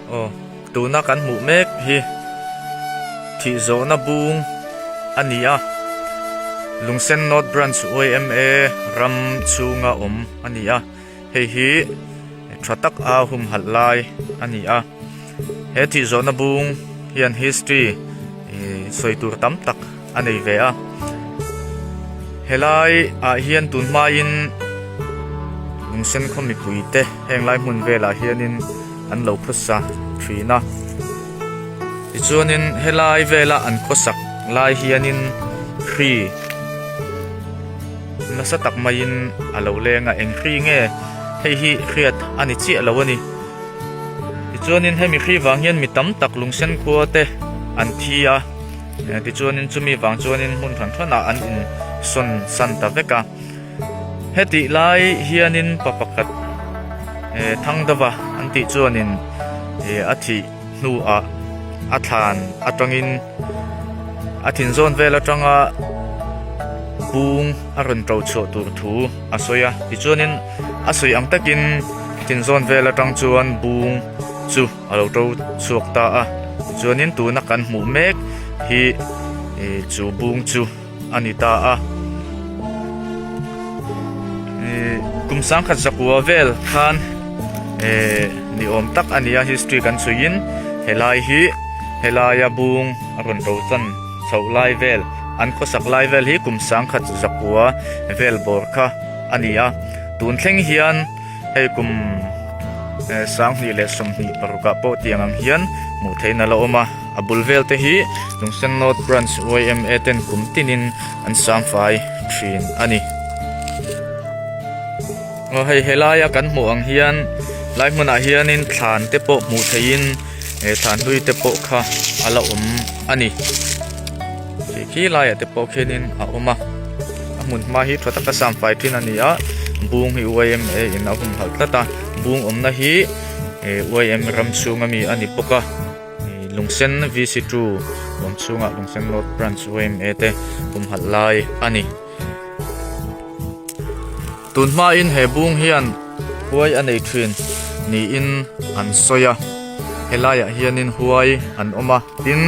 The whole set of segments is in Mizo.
Aw tuna kan hmuh mek hi thih zawhna bung a ni a Lungsen North Branch yma ram chhunga awm a ni a hei hi tha tak a humhalh lai a ni a he thih zawhna bung hian history ih sawi tur tam tak a nei ve a helai ah hian tun hmain lungsen khaw mipui te heng lai hmun velah hianin an lo khawsa thin a tichuanin helai vela an khawsak lai hianin hri nasa tak maiin a lo leng a eng hri nge hei hi hriat a ni chiah lo a ni tichuanin hemi hri vang hian mi tam tak lungsen khua te an thi a. Tichuanin chumi vang chuanin hmun hran hranah an insawn san ta vek a. Hetih lai hianin pa pakhat Thangdava an tih chuanin a thih hnuah a thlan atangin a thinzawn vel atanga bung a rawn to chhuah tur thu a sawi a. Tichuanin a sawi ang takin thinzawn vel atang chuan bung chu. A lo to chhuak ta a tichuanin tuna kan hmuh mek hi ih chu bung chu a ni ta a ih kum sangkhat zakua vel khan eh ni awm tak a ni a history kan chhui in helai hi helaia bung a rawn to chan chhoh lai vel an khawsak lai vel hi kum sangkhat zakua vel bawr kha a ni a tun thleng hian. Hei kum 20 leh 26 ah pawh tiang ang hian hmuh theihna a la awm a, a bul vel te hi Lungsen North Branch yma ten kum tinin an sang fai thin a ni. Aw hei helaia kan hmuh ang hian lai hmunah hianin thlan te pawh hmuh theihin thlan hlui te pawh kha a la awm a ni. Khi khi laiah te pawh khianin a awm a, a hmun hma hi tha taka sam fai thin a ni a, bung hi yma in a humhalh tlat a, bung awmna hi yma ram chhung ami a ni bawk a, lungsen vc two awm chhungah lungsen north branch yma te humhalh lai a ni. Tun hmain he bung hian huai a nei thin niin an sawi a, helaiah hianin huai an awm a, tin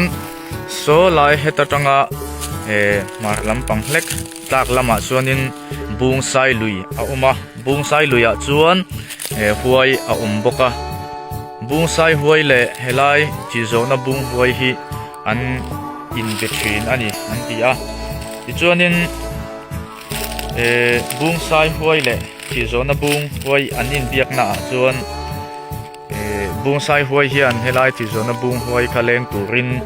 saw lai heta tanga eh hmar lampang hlek tlak lamah chuanin bung sai lui a awm a, bung sai luiah chuan eh huai a awm bawk a, bung sai huai leh helai chi zawhna bung huai hi an inbe thin a ni an ti a, tichuanin. Ehh bung sai huai leh thih zawhna bung huai an inbiakna ah chuan ehh bung sai huai hian helai thih zawhna bung huai kha leng turin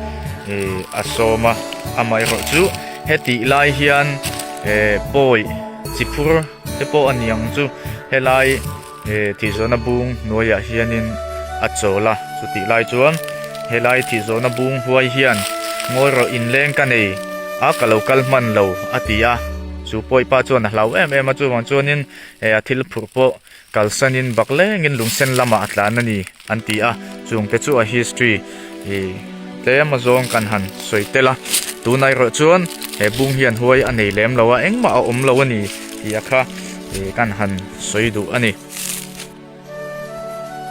ehh a sawm a amaherawh chu hetih lai hian ehh pawi chi phur te pawh a ni ang chu helai. He thih zawhna bung hnuaiah hianin a chawl a, chutih lai chuan helai thih zawhna bung huai hian ngawi rawh inleng ka nei a ka lo kal hman lo a ti a, chu pawipa chuan a hlau em em a chuvang chuanin a thil phurh pawh kalsanin bak lengin lungsen lamah a tlan a ni an ti a, chungte chu a history ih tlem azawng kan han sawi tel a, tunah erawh chuan he bung hian huai a nei lem lo a engmah a awm lo a ni tih a kha ih kan han sawi duh a ni.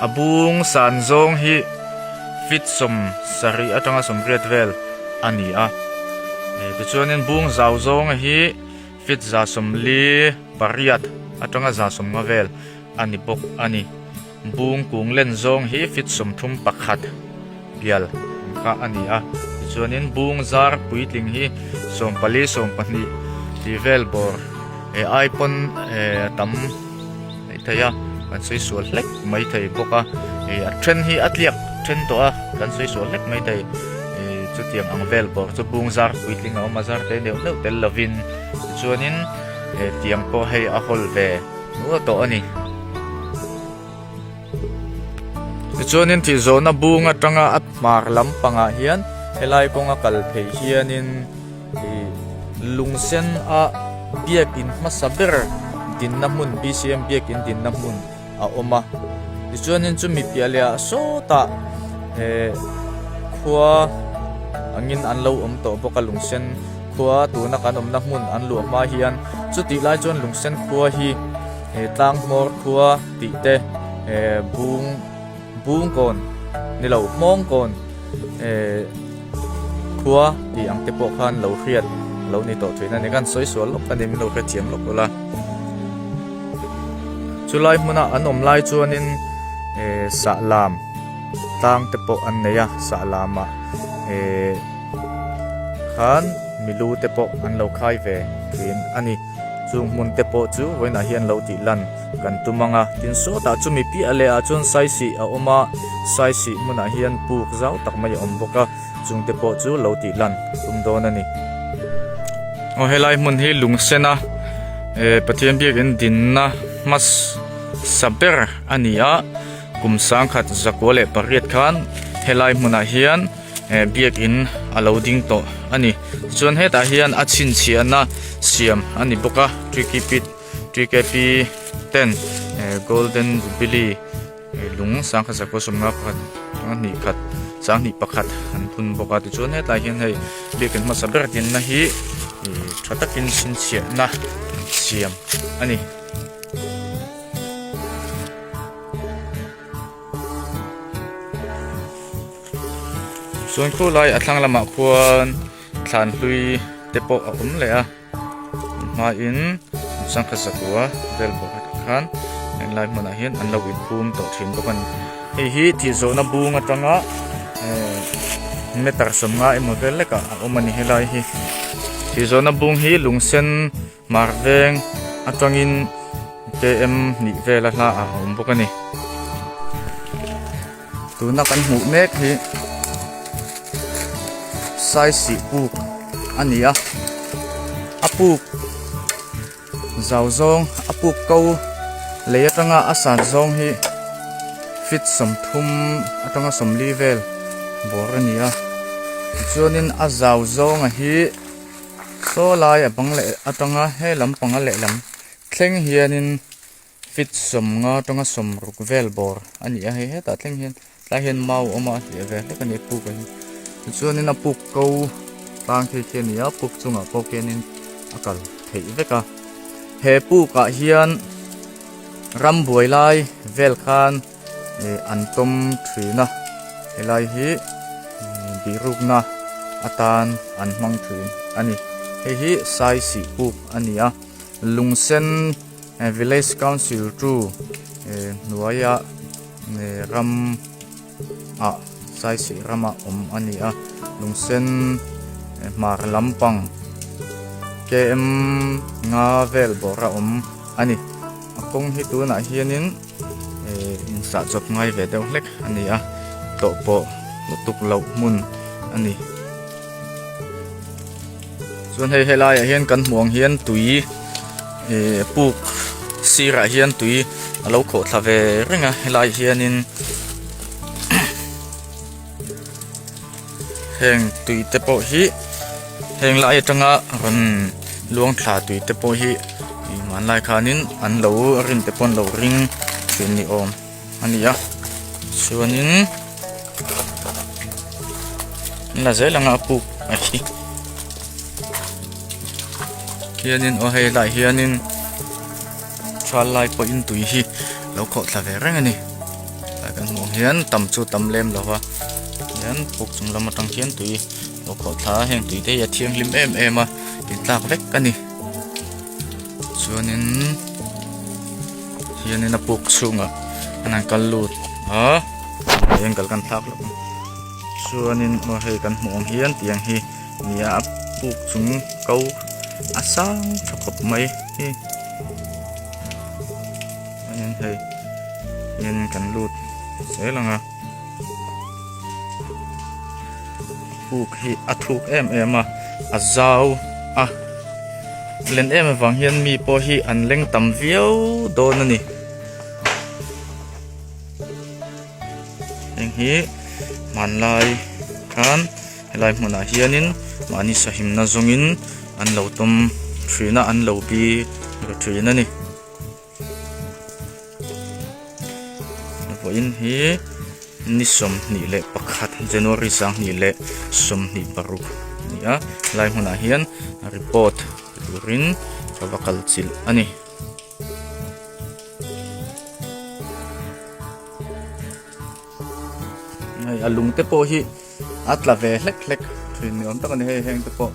A bung san zawng hi feet 70 atanga 80 vel a ni a, ih tichuanin bung zau zawng hi feet 48 atanga 50 vel a ni bawk a ni. Bung kung len zawng hi feet 31 pial ang kha a ni a, tichuanin bung zar puitling hi 14 12 tih vel bawr eh ai pawn eh a tam mai thei a, kan sawi sual hlek mai thei bawk a, ih a then hi a tliak then tawh a kan sawi sual hlek mai thei ih chutiang ang vel bawr chu bung zar puitling a awm a zar te neuh neuh tel lovin tichuanin eh tiang pawh hei a hawl ve. Nual tawh a ni. Tichuanin thih zawhna bung atanga a hmar lampangah hian helai kawnga kal phei hianin ih lungsen a biakin hmasa ber dinna hmun bcm biakin dinna hmun a awm a. Tichuanin chumi piah leh ah sawtah eh khua angin an lo awm tawh bawk a lungsen khua tuna kan awmna hmun an luah hma hian chutih lai chuan lungsen khua hi eh tlang hmawr khua tih te eh bung bungkawn. Ni lo, Hmawngkawn eh khua tih ang te pawh khan lo hriat lo ni tawh thin a ni. Kan sawi sual lawk a ni, min lo hrethiam lawk ula. Chulai hmuna an awm lai chuanin eh sahlam tlang te pawh an nei a, sahlamah eh khan milu te pawh an lo khai ve thin a ni. Chung hmun te pawh chu vawiinah hian lo tih lan kan tum ang a, tin sawtah chumi piah leh ah chuan saisih a awm a, saisih hmunah hian puk zau tak mai a awm bawk a, chung te pawh chu lo tih lan tum dawn a ni. Aw helai hmun hi lung sen a eh Pathian biakin dinna hmasa ber a ni a, kum sangkhat zakua leh pariat khan helai hmunah hian eh biakin a lo ding tawh a ni. Tichuan hetah hian a chhinchhiahna siam a ni bawk a, Trikipit. TKP ten Golden Jubilee lung sangkhat zakua sawmnga pakhat sanghnih khat sanghnih pakhat an phun bawk a tichuan hetlai hian hei biakin hmasa ber dinna hi ih tha takin chhinchhiahna siam a ni. Chuan khulai a thlang lamah khuan thlan hlui te pawh a awm leh a. Hmain sangha zakua vel bawk ah khan helai hmunah hian an lo inphum tawh thin bawk a ni. Hei hi thih zawhna bung atanga eh meter sawmnga emaw vel lekah a awm a ni helai hi. Thih zawhna bung hi lung sen hmar veng atangin km hnih vel a hla ah a awm bawk a ni. Tuna kan hmuh mek hi saisih puk a ni a a puk zau zawng a puk ko lei atanga a san zawng hi feet 30 atanga 40 vel bawr a ni a tichuanin a zau zawnga hi saw lai a bang leh atanga he lampanga lehlam thleng hianin. Feet 50 atanga 60 vel bawr a ni a hei hetah thleng hian tlai hian mau a awm a a hliah ve hlek a ni puk a hi tichuanin a puk ko tlang khi khi a ni a puk chungah pawh khianin a kal theih vek a he puk ah hian ram buai lai vel khan ih an tawm thin a helai hi bihrukna atan an hmang thin a ni hei hi sai sih puk a ni a lung sen. Village Council tu hnuaia ram ah saisih rama awm a ni a lungsen hmar lampang km nga vel bawr a awm a ni a kawng hi tunah hianin insah chawp ngai ve deuh hlek a ni a tlawh pawh lutuk loh hmun a ni. Chuan hei helaiah hian kan hmuh ang hian tui ih puk sirah hian tui a lo khawh thla ve reng a helai hianin heng tui te pawh hi heng lai atanga rawn luang thla tui te pawh hi ih hmanlai khanin an lo rin te pawh an lo ring thin ni awm. a ni a chuanin an la zel anga a puk a hi hianin aw hei lai hianin thal lai pawhin tui hi lo khawh thla ve reng a ni tlai kan hmuh ang hian tam chu tam lem lo va hian puk chung lam atang hian tui lo khawh thla a heng tui te hi a thianghlim em em a intlak vek a ni chuanin. Hianin a puk chhungah an han kal lut a angle kan thlak loh ang chuanin aw hei kan hmuh ang hian tiang hi nia a puk chung ko a sang tha khawp mai hi chuanin hei hianin kan lut zel ang a puk hi a thuk em em a a zau a. Len em avang hian mi pawh hi an leng tam viau dawn a ni. Heng hi hmanlai khan helai hmunah hianin mahni sahimna zawngin an lo tawm thin a an lo bi ru thin a ni. Vawiin hi ni 21 January 2026 a ni a helai hmunah hian report turin ka va kal chilh a ni. Hei a lung te pawh hi a tla ve hlek hlek thin ni awm tak a ni hei heng te pawh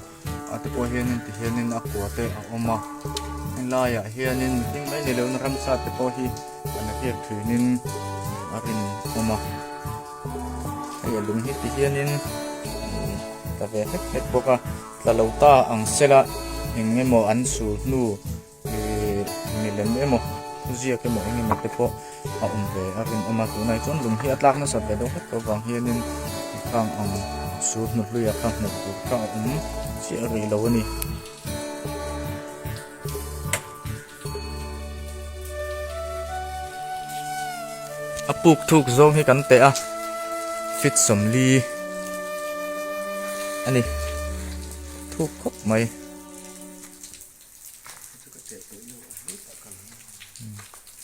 a te pawh hianin ti hianin a kua te a awm a helaiah hianin mihring mai ni loin ramsa te pawh hi an riak thinin a rinawm a hei a lung hi ti hianin tla ve hlek hlek bawk a tla lo ta ang sela eng emaw an sul hnu Ihh milem emaw thuziak emaw eng emaw te pawh a awm ve a rinawm a tunah hi chuan lung hi a tlak nasat ve deuh hlek tawh avang hianin khang ang sur hnu hluiah kha hmuh tur kha a awm chiah rih lo a ni. A puk thuk zawng hi kan teh a feet 40 a ni thuk khawp mai.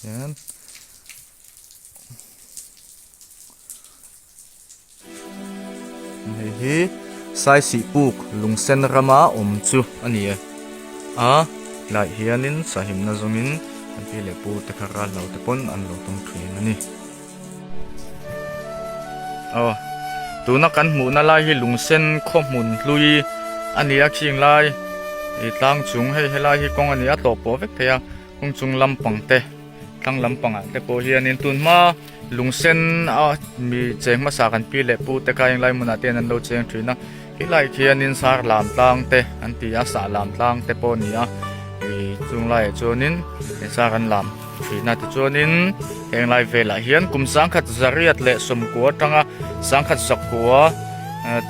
Hian hei hi saisih puk lungsen rama awm chu a ni e a tlaiah hianin sahimna zawngin an pi leh pu te kha ral lo te pawn an lo tum thin a ni. Aw tuna kan hmuhna lai hi lungsen khaw hmun hlui a ni a khing lai ih tlang chung hei helai hi kawng a ni a tlawh pawh vek thei a kawng chung lampang te tlang lampangah te pawh hianin tun hma lungsen a mi cheng hmasa kan pi leh pu te kha englai hmunah te hian an lo cheng thin a helaiah khianin sar lam tlang te an ti a sah lam tlang te pawh a ni a ih chung laiah chuanin sar an lam. Thihna tichuanin heng lai velah hian kum sangkhat zariat leh sawmkua atanga sangkhat zakua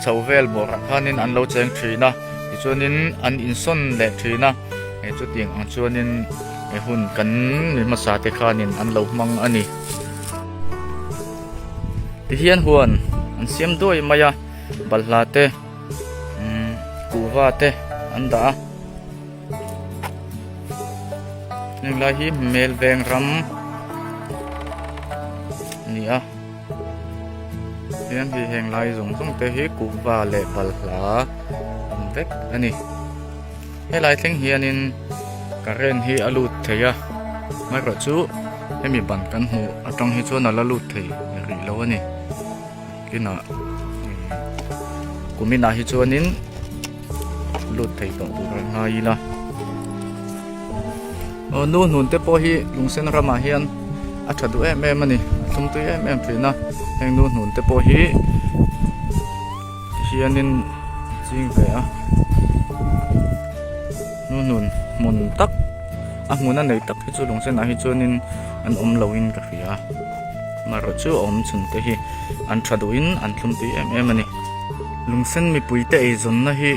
chho vel bawrah khanin an lo cheng thin a tichuanin an insawn leh thin a chutiang ang chuanin hun kan mi hmasa te khanin an lo hmang a ni. Tihian huan an siam duai mai a balhla te kuhva te an dah a. Heng lai hi hmel veng ram a ni a hian hei heng lai zawng zawng te hi kuhva leh balhla awm vek a ni helai thleng hianin current hi a lut thei a amaherawh chu hemi ban kan hmuh atang hi chuan a la lut thei rih lo a ni kinah kuminah hi chuanin lut thei tawh tur an ngai ila aw nu hnun te pawh hi lungsen ramah hian a tha duh em em a ni a thlum tui em em thin a heng nu hnun te pawh hi hianin ching ve a nu hnun hmun tak a hmun a nei tak hi chu lungsen ah hi chuanin an awm lo in ka hria. Marawh chu a awm chhun te hi an tha duhin an thlum tui em em a ni. Lungsen mipui te eizawnna hi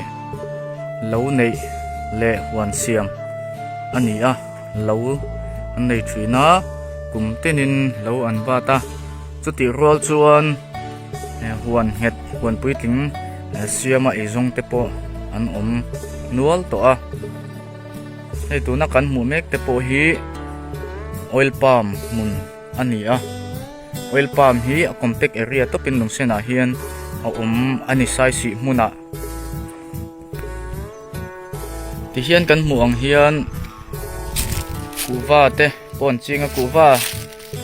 lo neih leh huan siam a ni a, lo an nei thin a, kum tinin lo an bat a, chutih rual chuan huan nghet huan puitling siama eizawng te pawh an awm nual tawh a. Hei tuna kan hmuh mek te pawh hi oil palm hmun a ni a oil palm hi a compact area tawpin lungsenah hian a awm a ni saisih hmunah tihian kan hmuh ang hian kuhva te pawh an ching a kuhva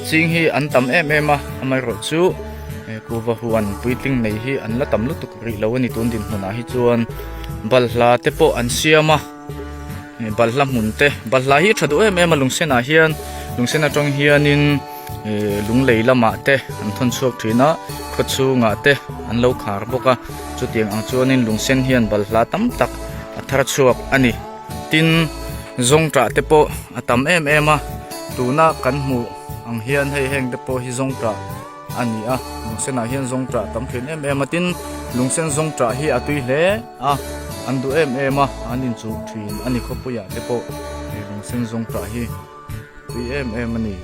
ching hi an tam em em a amaherawhchu kuhva huan puitling nei hi an la tam lutuk rih lo a ni tun dinhmunah hi chuan balhla te pawh an siam a. Balhla hmun te balhla hi a tha duh em em a lungsen ah hian lungsen atang hianin ihh lunglei lamah te an thawn chhuak thin a khaw chhungah te an lo khar bawk a chutiang ang chuanin lungsen hian balhla tam tak a thar chhuak a ni tin zawngtah te pawh a tam em em a tuna kan hmuh ang hian hei heng te pawh hi zawngtah. a ni a lungsenah hian zawngṭah tam thin em em a tin lungsen zawngṭah hi a tui hle a an duh em em a an inchuh thin a ni khawpuiah te pawh he lungsen zawngṭah hi tui em em a ni.